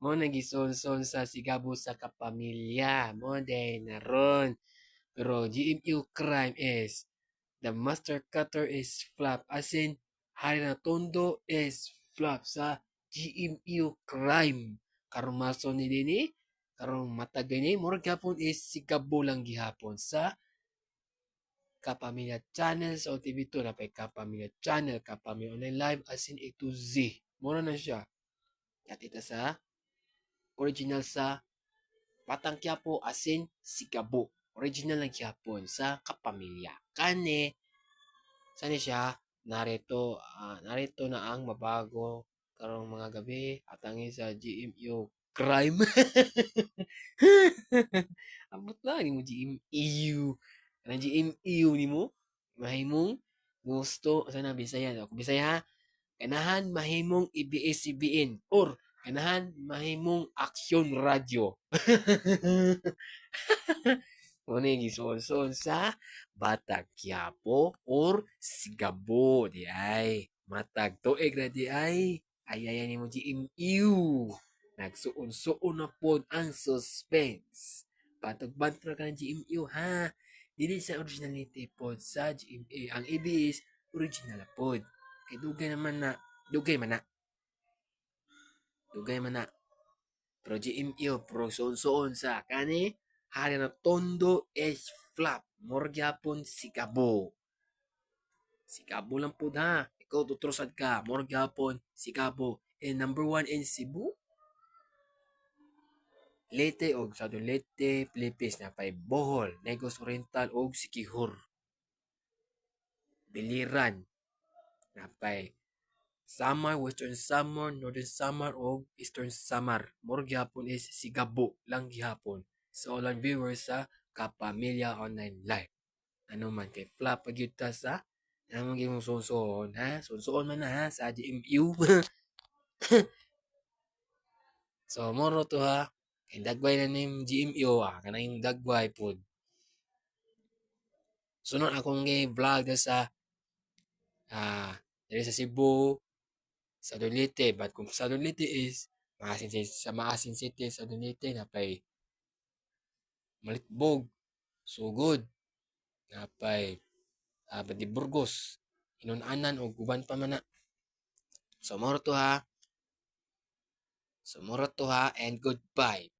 Mao na gisuon-suon sa Sigabo sa Kapamilya. Mao diay na ron. Pero GMU crime is the master cutter is flop. As in, hari na Tondo is flop sa GMU crime. Karong maso ni dinhi, karong matag ni, murag gihapon is Sigabo lang gihapon sa Kapamilya Channel sa OTV2 na pay Kapamilya Channel, Kapamilya Online Live, as in A to Z. Mura na siya. Katita sa original sa Batang Quiapo, as in Sigabo. Original lang gihapon sa Kapamilya. Kani sani siya narito, narito na ang mabago karong mga gabi atangi sa GMU crime. Ambot lang nimo GMU. Kanang GMU nimo mahimong gusto sa na Bisaya ako Bisaya ganahan mahimong ABS-CBN or ganahan mahimong Action Radio. Mao ni gisuon-suon sa Batang Quiapo or Sigabo di ay. Matag tuig ra di ay. Ay ay nimo GMU. Nagsuon-suon na pod ang suspense. Bantog-bantog ka ng GMU ha. Dili sa originality pod sa GMA. Ang ABS original na pod. Kay dugay naman na, dugay man na. Dugay man na. Pero GMU, pero suon-suon sa kani, hari na Tondo is flop. Mura gyapon Sigabo. Sigabo lang pod ha. Ikaw tutrosad ka. Mura gyapon Sigabo. And number one in Cebu, Leyte og Southern Leyte, Philippines na pay Bohol, Negros Oriental og Siquijor. Biliran napay Samar, Western Samar, Northern Samar og Eastern Samar. Mura gihapon is Sigabo lang gihapon sa online viewers sa Kapamilya Online Live. Ano man kay flop pa gyud ta sa ano man gyud suon ha? Suon man na ha sa GMU. So moro to ha. Kay dagway na ning GMU ah, kanang dagway pod. Sunod akong gi-vlog sa diri sa Cebu, sa Leyte, but kung sa Leyte is Maasin, sa Maasin City sa Leyte napay Malitbog, Sugod, napay Burgos, Hinun-anan ug uban pa man na. So moro to ha. So moro to ha and goodbye.